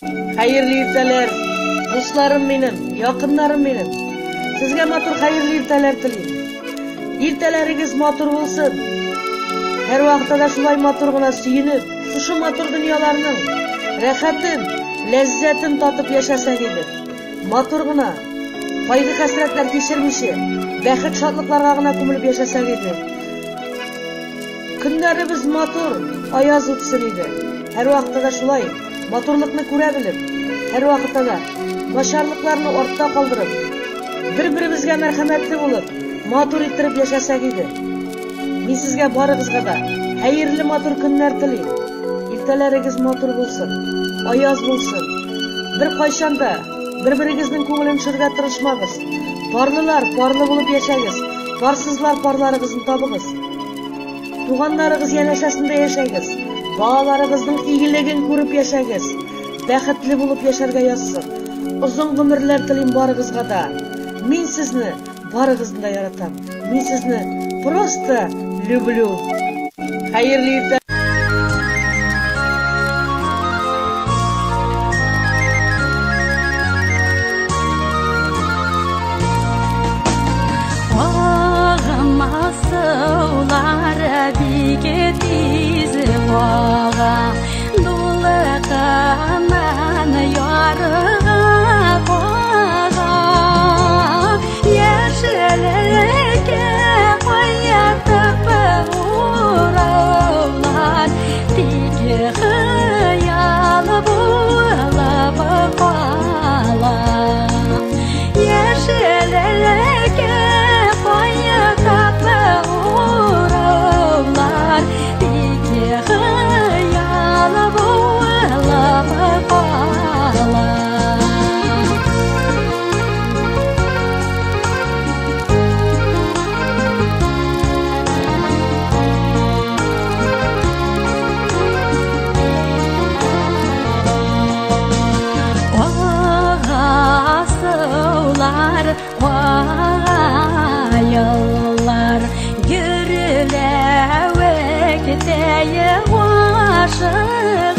Хәерле иртәләр, дусларым минем, якыннарым минем. Сезгә матур хәерле иртәләр телим. Иртәләрегез матур булсын. Һәр вакытта да шулай матур гына сөенеп, шушы матур дөньяларның рәхәтен, ләззәтен татып яшәсәк иде. Матур гына, кайгы-хәсрәтләр кичермичә, бәхет-шатлыкларга гына күмелеп яшәсәк иде. Көннәребез матур, аяз үтсен иде. Һәрвакытта да шулай, матурлыкны күрә белеп, һәрвакытта да начарлыкларны артта калдырып, бер-беребезгә мәрхәмәтле булып, матур иттереп яшәсәк иде. Мин сезгә барыгызга да хәерле матур көннәр телим. Иртәләрегез матур булсын, аяз булсын. Беркайчан да бер-берегезнең күңелен төшерергә тырышмагыз. Парлылар парлы булып яшәгез, парсызлар парларыгызны табыгыз. Туганнарыгыз янәшәсендә яшәгез, балаларыгызның игелеген күреп яшәгез. Бәхетле булып яшәргә язсын. Озын гомерләр телим барыгызга да. Мин сезне барыгызны да яратам. Мин сезне просто люблю. Хәерле иртә. Агымасулар бик тиз ага, дулкыннан ярга кага. Яшьлеккә кайтып уралар, тик хыял булып кала. Яшьлеккә кайтып уралар, тик хыял булып кала. Агасулар, аеллар, гөрләвектәй гашык.